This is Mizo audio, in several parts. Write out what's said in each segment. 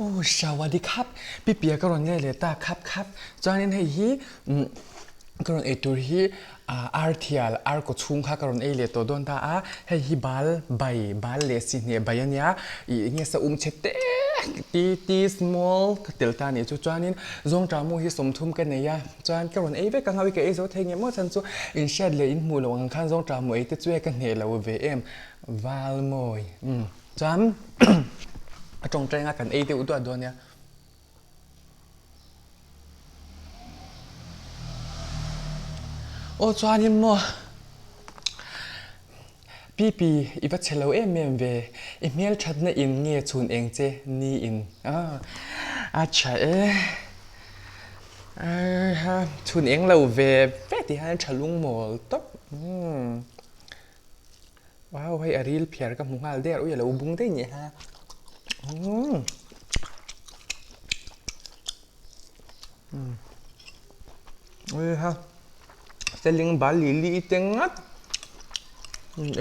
Aw Shawadi khap pi pia ka rawn leh leh ta khap khap chuanin hei hi umm ka rawn ei tur hi ah ar thial ar kaw chhung kha ka rawn ei leh tawh dawn ta a hei hi bal bai bal leh sihhneh bai a nia ih eng nge sa um chhe te ti ti small ka tel ta a nih chu chuanin zawngṭah mu hi 30 ka nei a chuan ka rawn ei vek ang a ka ei zo thei ngei maw chhan chu inhriat leh inhmuh loh ang khan zawngṭah mu ei te chu e ka hneh lo ve em val mawi umm. Chuan a tawngtainga kan ei deuh duah dawn nia. Aw chuanin maw Pipi i va chhe lo em em ve, i hmelthatna in nge chhun eng che ni in a tha e. Chhun eng lo ve ve tih hian tha lungmawl tawp. Wow hei a ril phiar ka hmu nghal der ui a lo bung daih nih ha umm ui ha seling bal li li te ngat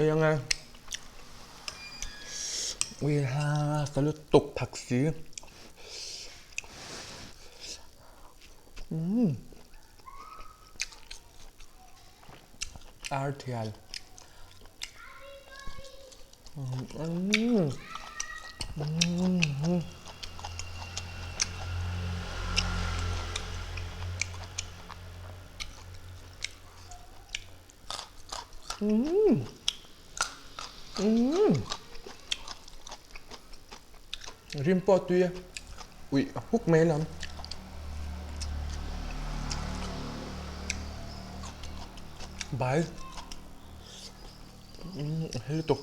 ei ang e ui ha ka lutuk phak si umm. Ar thial Rim pawh tui a uih a huk mai lam. Bai a hel lutuk.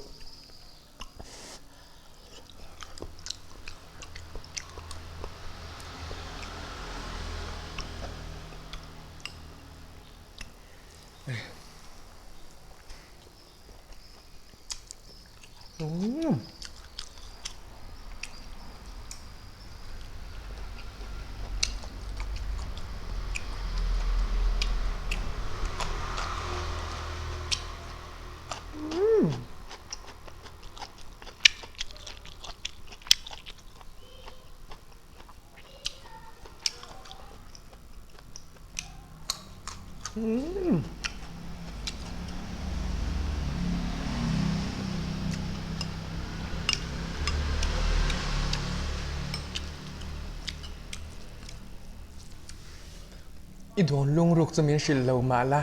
I dawn lungruk chu min hrilh lo mah la,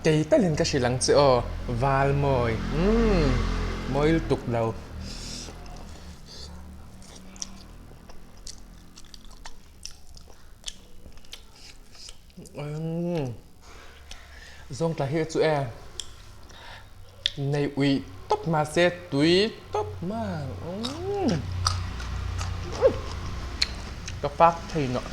kei talin ka hrilh ang che aw, val mawi, umm, mawi lutuk lo. Zawng tla hi chu e nei ui tawp mahse tui tawp mai ka fak thei nawh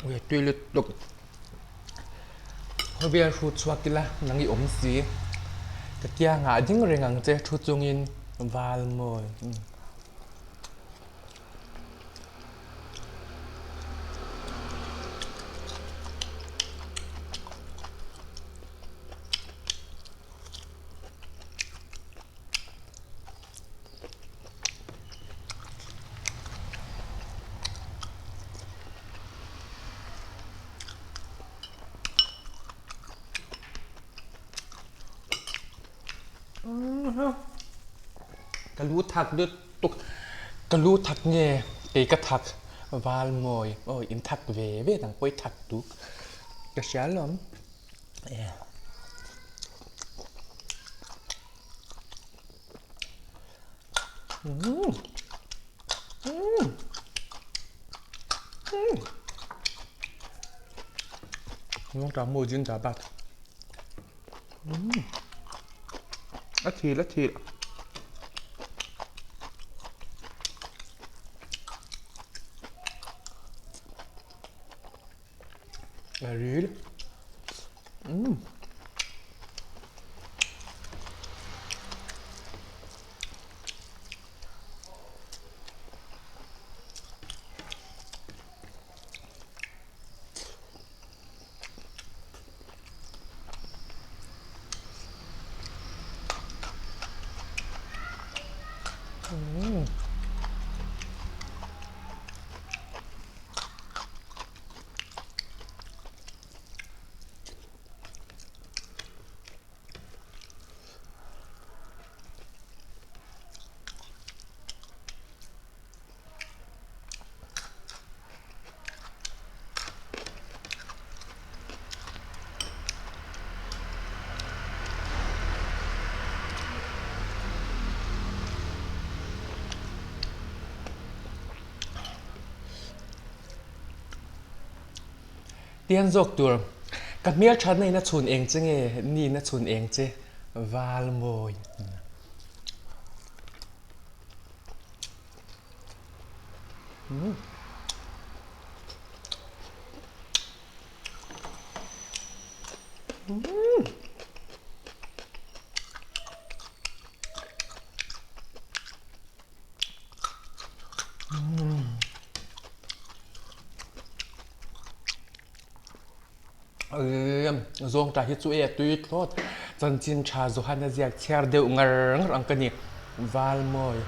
ui tui lutuk khawvel hrut chhuak ila nang i awm si ka kiangah ding reng ang che thu chungin val mawi. Ka lu thak lutuk ka lu thak nge kei ka thak val mawi aw in thak ve ve dang pawh i thak tuk ka hria alawm. A thil a thil. A ril. Umm. Tian zawk tur, ka hmel thatna in a chhun eng che nge ni in a chhun eng che val mawi. Zawngṭah hi chu e a tui thlawt chanchin ṭha Johana ziak chhiar deuh ngar ngar ang ka ni Valmawi.